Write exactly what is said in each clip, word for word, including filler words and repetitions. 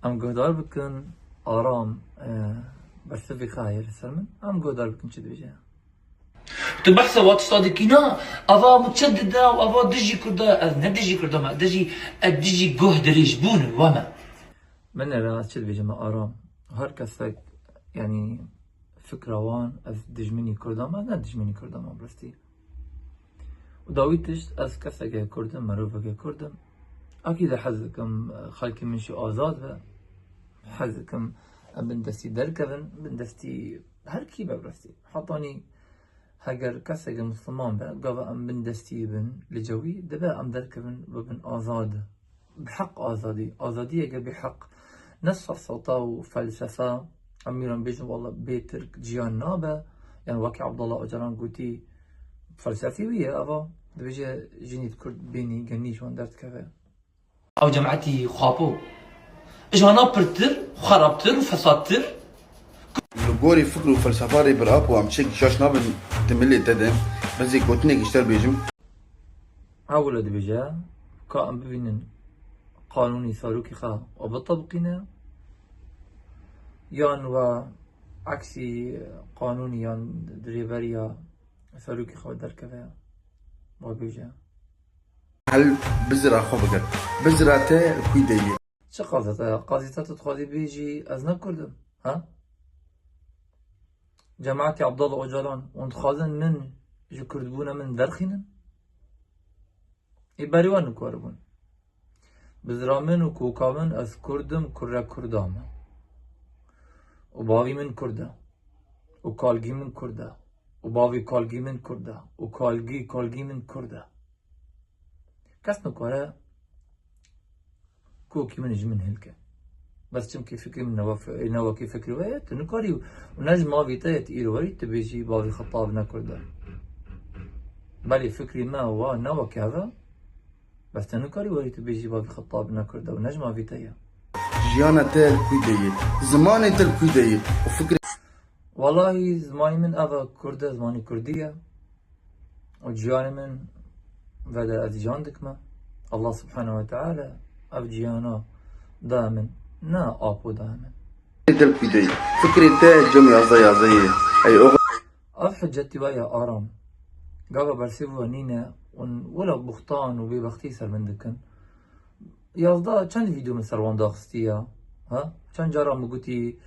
Em guhdar bikin, Aram, e, bersivî xaye li ser min. Em guhdar bikin çi dibêje. Tu behsa wa tişta dikî na, ava min çi dide û ava dijî Kurda, ez ne dijî Kurda me, dijî, ez dijî guhdirêjbûn wa me. Min nera çi dibêje me Aram. Her kesek, yanî fikra wan, ez dijminî Kurda me, ne dijminî Kurda me, bi rastî. Û dawî tişt, ez keseke Kurd im, miroveke Kurd im. Akî de hez dikim, xelkê min jî azad be. Hez dikim, em bin destî derkevin, bin destî her kî be bi rastî. Hetanî heger keseke Misliman be, gava em bin destî bin, li cewî dibe em derkevin, bibin azad. Bi heq azadî. Azadiyeke bi heq. Ne sefseta û felsefe. Em miran bêjin, walla bê Tirk ciyan nabe. Yani wekî Abdullah Ocalan gotî, felsefî wî ye ava. Dibêje jinî Kurd bênî genî ji wan derdikeve. Ew cemaetî xapo. Ji wana pirtir, xerabtir û fesadtir. Li gorî fikr û felsefa Rêber Apo em çek şaş nabin di milê te de. Ez ê gotinekî ji te bêjim. Ew wilo dibêje, ka em bibînin qanûnî serokê xwe û bitebiqîne, yan we eksî qanûnî yan di rêveriya serokê xwe derkeve, we bêje. Hel bizira xwe bike. Bizira te li kû de ye. Çi qazeta ye? Qazeta tu dixwazî bêjî ez ne Kurd im? Ha? Cemaetê Abdullah Ocalan, hûn dixwazin min ji Kurdbûna min derxînin? Ê berê wan nikaribûn. Bizira min û koka min, ez Kurd im, kurre Kurda me. Û bavî min Kurd e. Û kalgî min Kurd e. Û bavî kalgî min Kurd e. Û kalgî kalgî min Kurd e. Kes nikare kokî min ji min hilke. Bes çimkî fikrî min ne wek-, ne wekî fikrî we ye, tu nikarî û ne ji mavî te ye, tu îro werî, tu bêjî bavî Xetab ne Kurd e. Belê fikrî me wa ne wek hev e, bes tu nikarî werî tu bêjî bavî Xetab ne Kurd e û ne ji mavî te ye. Jiyana te li kû de ye, zimanê te li kû de ye û fikrê Wellahî zimanî min ev e, Kurd e, zimanî Kurdî ye. Û ciyanê min ve de ez can dikime. Allah Subhanahu ve Teala ev ciyana da min, ne Apo da min. Dil pîdeyî. Fikrê te cem yazda yazda ye. Ey oxil. Ev hicetî we ya Aram. Gava bersîv we nîne û wila buxtan û bêbextî ser min dikin. Yazda çend vîdeo min ser wan daxistî ya? Ha? Çend cara min gotî,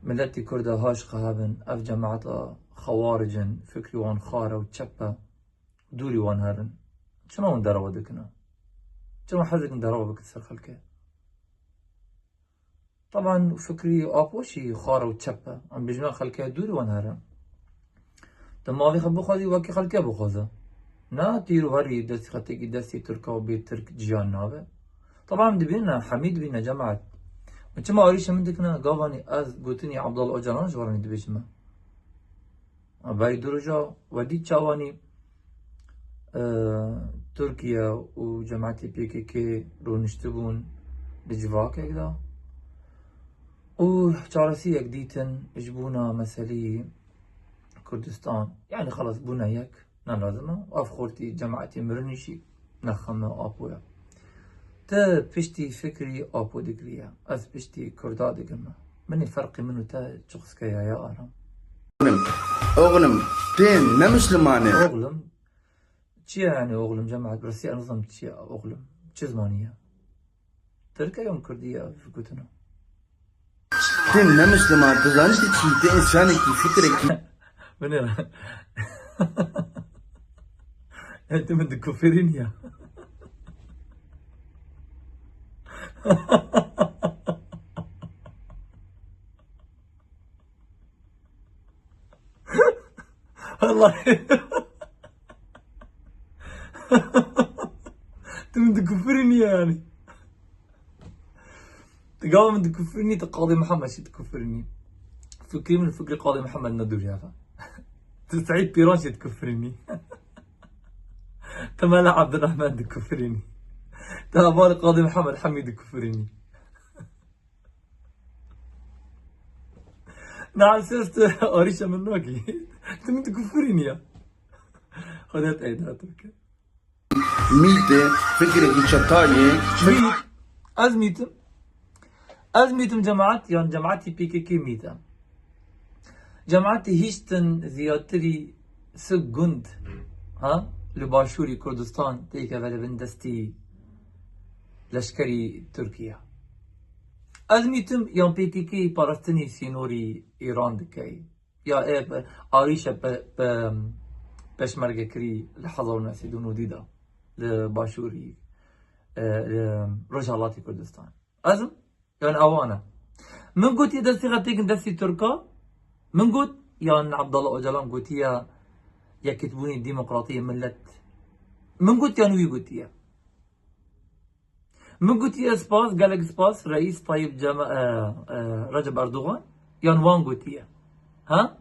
miletî Kurd e haş xehebin, ev cemaeta xewaricin, fikrî wan xar e û çep e, dûrî wan herin. Çima hûn derewa dikine? Çima hez dikin derewa bikin ser xelkê? Teban fikrî Apo jî xar û çep e. Em bêjin xelkê dûrî wan herin. Tu mavê xwe bixwazî, wekî xelkê bixwaze. Na tîr û herî destî xetekî destî Tirka û bê Tirk ciyan nabe. Teban em dibînin, hemî dibîne cemaet. Min çima arîşa min dikine, gavanî ez gotinî Abdullah Ocalan ji waranî dibêjime. Berî du roja we dît çawanî, e, Tirkiye û cemaetê P K K rûniştibûn di civakek de. Û çaresîyek dîtin ji bona meselî Kurdistan. Yani xelas bûne yek, ne lazim e. Ev xortî cemaetê mirinî jî ne xem e, Apo ye. Te piştî fikrî Apo digiriye. Ez piştî Kurda digirme. Min ê ferqê min û te çiquske ya, ya Aram. Oğlum, oğlum, te ne Müslümanı? Oğlum, çi ye yani oğlum cemaet? Birisi anladım çi ye oğlum? Çi zmanî ye? Tirke yom Kurdî ye ev gotina. Te ne Müslüman, tu zanî tu çi, te insanekî fikrekî. Binêre. E, tu min dikufirînî ya. Allah. Tu min dikufirînî yani. Tu gava min dikufirînî, tu Qadî Mihemed jî dikufirînî. Fikrî min, fikrî Qadî Mihemed ne dûr ya. Tu Seîd Pîran jî dikufirînî. Tu Mela Ebdurrahman dikufirînî. Tu hevalê Qadî Mihemed hemî dikufirînî. Na, ses tu arîşa min nakî. Tu min dikufirînî ya. Xwedê te êdî tu bike. Mît e, fikrekî çetayê. Mît. Ez mît im. Ez mîtim cemaat, yan cemaatî P K K mîte. Cemaatî hiştin ziyatirî si gund, ha, li başûrî Kurdistan têkeve li bin destî leşkerî Tirkiye. Ez mîtim yan P K K parastinî sînorî Îran dikey. Ya ê pe-, arîşe pe-, pe-, peşmergekirî li hezar û neh sed û nodî de li başûrî, e, li Rojhelatê Kurdistan. Ez im, yan ewan e. Min gotiye destê xwe têkin destî Tirka, min got, yan Abdullah Ocalan gotiye yekîtbûnî demokratiyê millet. Min got yan wî gotiye. Min gotiye spas, gelek spas, Reîs Tayyip Cema-, e, e, Recep Erdogan, yan wan gotiye. Ha?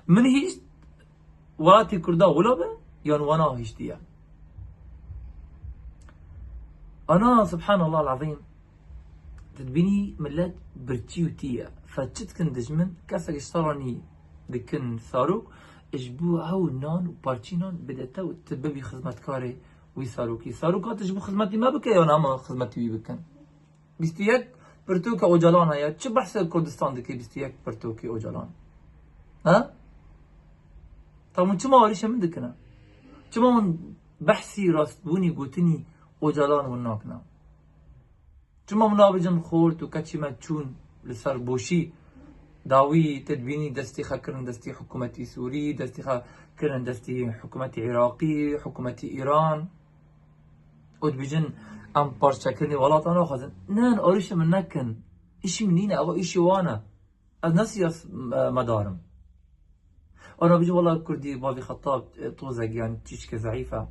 Min hîşt welatê Kurda wilo be, yan wana hîştiye. Ana, subhanallah azîm. Tu dibînî millet birçî û tî ye. Fe çi dikin dijmin, kesek ji salanî dikin sarok, ji bo ew nan û parçî nan bide te û tu bibî xizmetkarê wî sarokî. Saroka tu ji bo xizmetî me bike, yan em xizmetî wî bikin? Bîst û yek pirtûke Ocalan heye. Çi behsê Kurdistan dike bîst û yek pirtûkê Ocalan? Ha? Tamam, çima arîşe min dikine? Çima hûn behsî rastbûnî gotinî Ocalan hûn nakine? Çima min nabêjin xort û keçî me çûn li ser boşî? Dawî te dibînî destî xwe kirin destî hikûmetî Sûrî, destî xwe kirin destî hikûmetî Iraqî, hikûmetî Îran. Û dibêjin, em parçekirinê welata naxwazin. Ne, arîşa min nekin. Îşî min nîne, ev îşî wan e. Ez ne siyas-, e, medar im. Ana bêjin, wela kurdî, bavê Xetab, e, tozek, yanî tiştke zeîf e.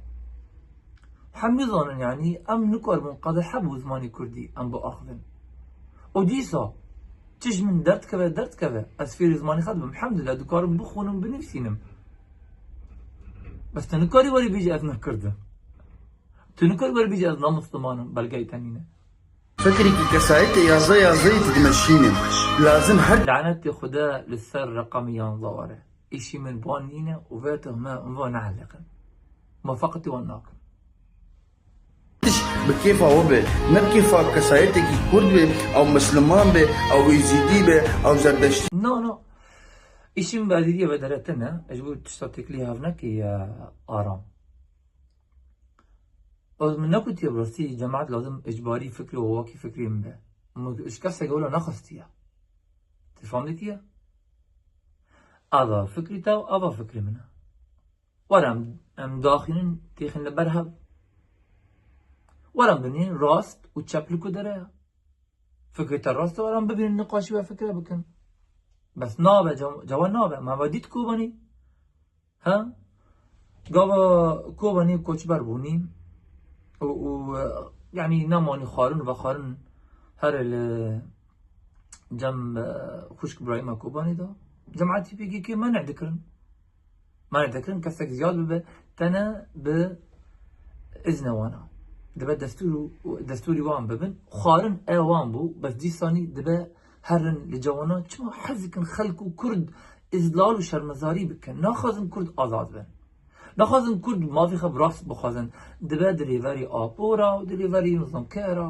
Hemî zanin, yanî em nikaribûn qedehe bi zimanê kurdî em biaxivin. Û dîsa, çi ji min derdikeve, derdikeve, ez fêrî zimanê xwe dibim. Elhamdulillah, dikarim bixwînim, binivîsînim. Bes tu nikarî werî bêjî ez ne kurd im. Tu nikarî werî bêjî ez ne misliman im, belgeyê te nîne. Fikrekî kesayetê yazdeh yazdehê tu dimeşîne. Lazim her Lanetê Xuda li ser reqemî yanzdeh were. Îşî min ban nîne û vê tuhme û va neeleqin. Ma feqetî wan nakin. Tiş bi kêfa we be, ne bi kêfa kesayetekî kurd be, ew misliman be, ew êzîdî be, ew zerdeştî. No, no. Îşî min bi êzîdiyê ve derete ne. Ji bo tişta têkilî hev nekî, e, aram. Ez min negotiye bi rastî cemaet lazim icbarî fikr û wekî fikrê min be. Min ji kesek wilo nexwestiye. Tu fam dikiye? Ava fikrî te, ava fikrê min e. Were em, em daxînin, têxin li ber hev. Were em binîn rast û çep li ku dere ye. Fikrê te rast e, were em bibînin niqaşî we fikre bikin. Bes nabe, ca-, cawa nabe. Me ve dît Kobanî. Ha? Gava Kobanî koçber bûnî û, û, e, yanî nemanî xwarin vexwarin here li cem, e, xwişk Birahîma Kobanî de. Cemaetî P K K menê dikirin. Menê dikirin kesek ziyad bibe, tene bi izne wana. Dibe destûr û, destûrî wan bibin. Xwarin e wan bû, bes dîsanî dibe herin li cewana. Çima hez dikin xelk û kurd îzlal û şermezarî bikin? Naxwazin kurd azad bin. Naxwazin kurd mafê xwe bi rast bixwazin. Dibe di rêverî Apo re û di rêverî nizam ke re.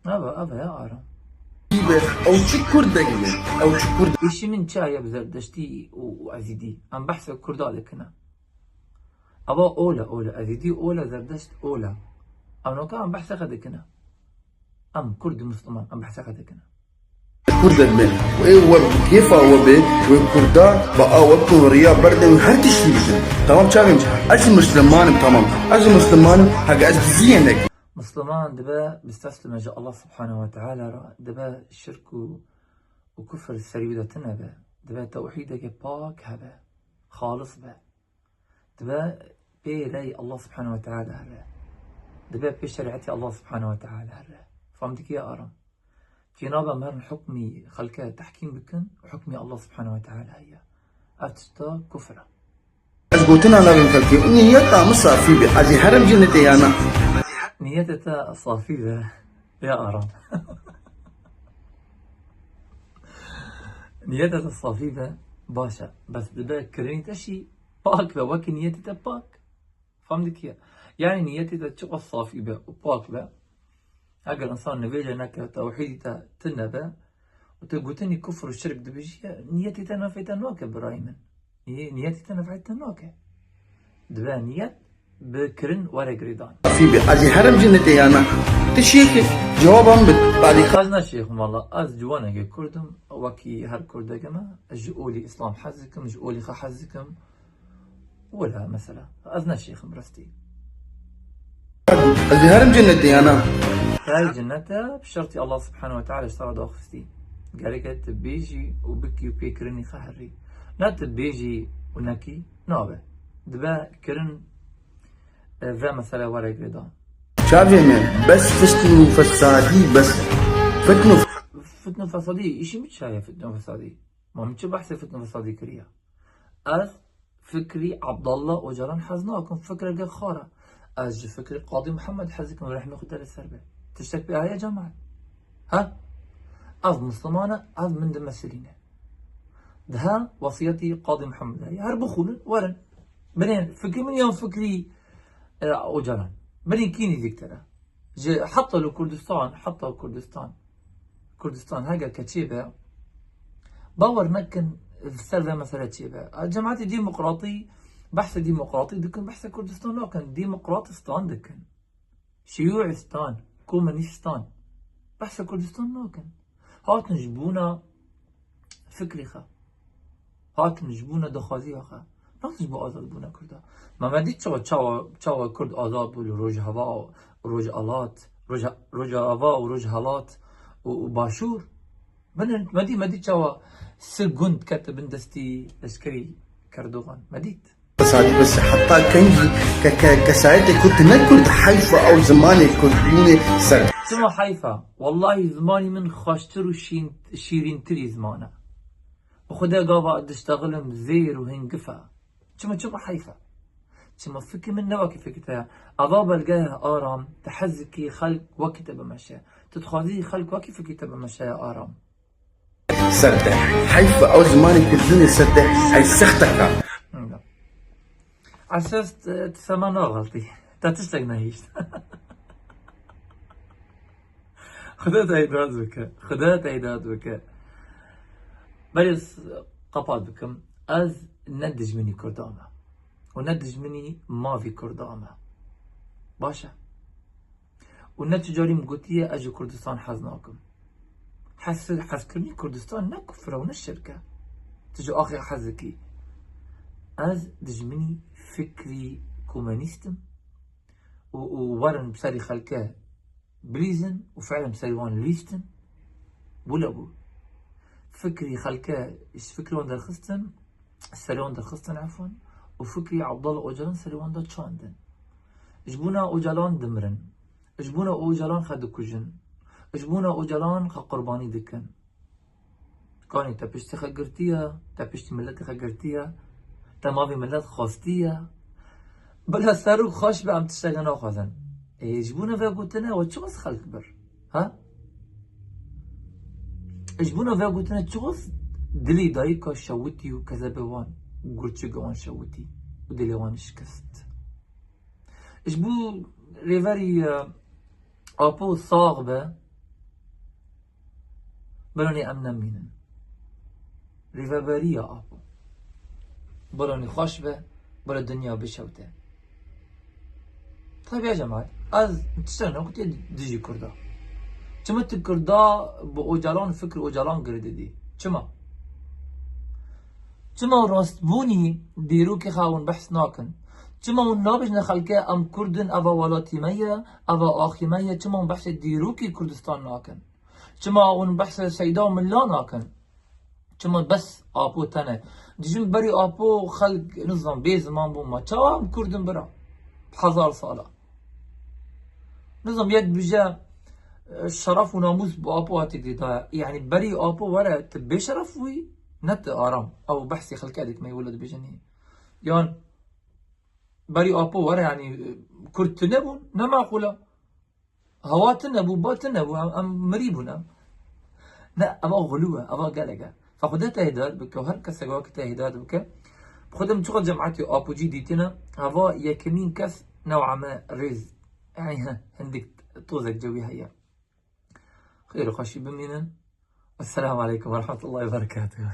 Eve, eve ya aram. Be, ew çi kurdek be? Ew çi kurd? Îşî min çi heye bi zerdeştî û, û ezîdî? Em behsa kurda dikine. Eva ol e, ol e, ezîdî ol e, zerdeşt ol e. Em noka em behsa xwe dikine. Em kurd û misliman, em behsa xwe dikine. Kurdek be. Ê we bi kêfa we be, wê kurda bi a we ku riya berde wê her tiştî bikin. Tamam çaxê min, ez jî misliman im, tamam. Ez jî misliman im, heke ez diziyê nek. Misliman dibe bisteslime ji Allah Subhanehu ve Teala re, dibe şirk û, û kufr serî wî de tune be. Dibe tewhîdeke pak hebe, xalis be. Dibe pê rey Allah Subhanehu ve Teala here. Dibe pê şerîetê Allah Subhanehu ve Teala here. Fam dikiye aram? Kênabe em herin hukmî xelke tehkîm bikin, hukmî Allah Subhanehu ve Teala heye. Ev tişta kufr e. Ez gotina nabim xelkê, niyeta min safî be, ez ê herim cennetê ya na? Niyetê te safî be, ya aram. Niyetê te safî be, baş e. Bes dibe kirinî te jî pak be, wekî niyetê te pak. Fam dikiye? Yanî niyetê te çiqas safî be û pak be, Eger insan nivêje neke, tewhîdî te tune be û tu gotinî kufr û şirk dibêjî, niyetî te nefê te nake birayê min. Niyê-, niyetî te nefê te nake. Dibe niyet bi kirin were girêdan. Fî bi, ez ê herim cennetê ya na? Tu şêx î, cewaba min bid, balî. Ez ne şêx im, walla. Ez ciwanekê Kurd im, wekî her Kurdekê me. Ez ji olî Îslam hez dikim, ji olî xwe hez dikim. Wela, mesela, ez ne şêx im, rastî. Ez ê herim cennetê ya na? Her cennete bi şertî Allah Subhanahu ve Teala ji te re daxistî. Gereke tu bêjî û bikî û pê kirinî xwe herî. Ne tu bêjî û nekî, nabe. Dibe kirin, e, ve mesele were girêdan. Çavê me, bes fitn û fesadî, bes fitn û Fitn û fesadî, îşî min çi heye fitn û fesadî? Ma min çi behsê fitn û fesadî kiriye? Ez fikrî Abdullah Ocalan hez nakim, fikreke xara. Ez ji fikrî Qadî Muhammed hez dikim, rehmê Xwedê li ser be. Tiştek pê heye cemaet? Ha? Ev Misliman e, ev min dimesilîne. Diha wesiyetî Qadî Muhammed heye. Her bixwînin, werin. Binên fikrî min yan fikrî, e, Ocalan. Binên kî nêzîktir e? Ji heta li Kurdistan, heta Kurdistan. Kurdistan heger ke çêbe, bawer nekin ser vê mesele çêbe. Cemaetê demokratî, behsê demokratî dikin, behsê Kurdistan nakin. Demokratistan dikin. Şiyûîstan, komunîstan. Behsê Kurdistan nakin. Hatin ji bona fikrê xwe. Hatin ji bona daxwaziya xwe. Nahatin ji bo azadbûna Kurda. Ma me dît çawa, çawa, çawa Kurd azad bû li Rojheva, Rojalat, Roja-, Rojava û Rojhelat û, û Başûr. Binê, me dî, me dî çawa sir gund kete bin destî leşkerî Erdogan. Me dît. Fesadî bes heta kengî ke, ke, kesayetê Kurd ne Kurd, heyfa ew zimanê Kurd bûnê ser. Çima heyfa? Wallahî zimanî min xweştir û şîn-, şîrîntirî ziman e. Bi Xwedê gava diştexilim zêr û hingif e. Çima, çima heyf e? Çima fikir min ne wekî fikir te ye? Ava belge ye Aram, tu hez dikî xelk wekî te bimeşe. Tu dixwazî xelk wekî fikir te bimeşe ya Aram. Ser te. Heyf e, ew zimanê Kurd bûnê ser te, ey sexteka. Esas, e, tu sema naxeltî. Te tiştek nehîşt. Xuda te îdad bike. Xuda te îdad bike. Berê s-, qepat bikim. Ez ne dijminî Kurda me. Û ne dijminî mavî Kurda me. Baş e. Û ne tu carî min gotiye ez ji Kurdistan hez nakim. Hez, hezkirinî Kurdistan ne kufr e û ne şirk e. Tu ji axê hez dikî. Ez dijminî fikrî komunîst im û, û werin bi serî xelke bilîzin û fiilen bi serî wan lîstin. Bûle bû. Fikrî xelke, ji fikrê wan derxistin, serê wan derxistin, efwan, û fikrî Abdullah Ocalan serê wan de çandin. Ji bona Ocalan dimirin. Ji bona Ocalan xwe dikujin. Ji bona Ocalan xwe qurbanî dikin. Kanî te piştî xwe girtiye, te piştî miletê xwe girtiye, te mavê milet xwestiye. Bila serok xweş be, em tiştekê naxwazin. Ê, ji bona vê gotine we çiqas xelk bir? Ha? Ji bona vê gotine çiqas dilê dayika şewitî û kezebê wan, gurçika wan şewitî û dilê wan şikest. Ji bo rêverî, e, Apo sax be, biranî em nemînin. Rêveberiya Apo. Biranî xweş be, bira dinya bişewte. Tabii ya cemaat, ez tiştek nagotiye dijî Kurda. Çima tu Kurda bi Ocalan, fikr Ocalan girê didî? Çima? Çima rastbûnî dîrokê xwe hûn behs nakin? Çima hûn nabêjine xelkê em Kurd in, eva welatî me ye, eva axî me ye, çima hûn behsê dîrokê Kurdistan nakin? Çima hûn behsê Seyda û Milla nakin? Çima bes Apo tene? Dijim berî Apo xelk, nizam, bê ziman bûn ma. Çawa em Kurd in bira? Hezar sala. Nizam, yek bije, e, şeref û namûs bi Apo hatî dî daye. Yani berî Apo were, tu bêşeref bûyî, ne tu Aram. Ew behsê xelkê dikme, wele dibêjinî. Yan berî Apo were, yani, e, Kurd tune bûn, ne maqûl e. Hewa tune bû, ba tune bû, em, em mirî bûn em. Ne, eva xulû e, eva gelek e. Fa Xwedê te hidayet bike û her kesek wekî te hidayet bike. Bi Xwedê min çiqas cemaetê Apocî dîtine, heva yekemîn kes newa me rêz. Yani, he, hindik tozek cewî heye. Xêr û xweşî bimînin. Esselamu aleykum ve rahmetullahi ve berekatuhu.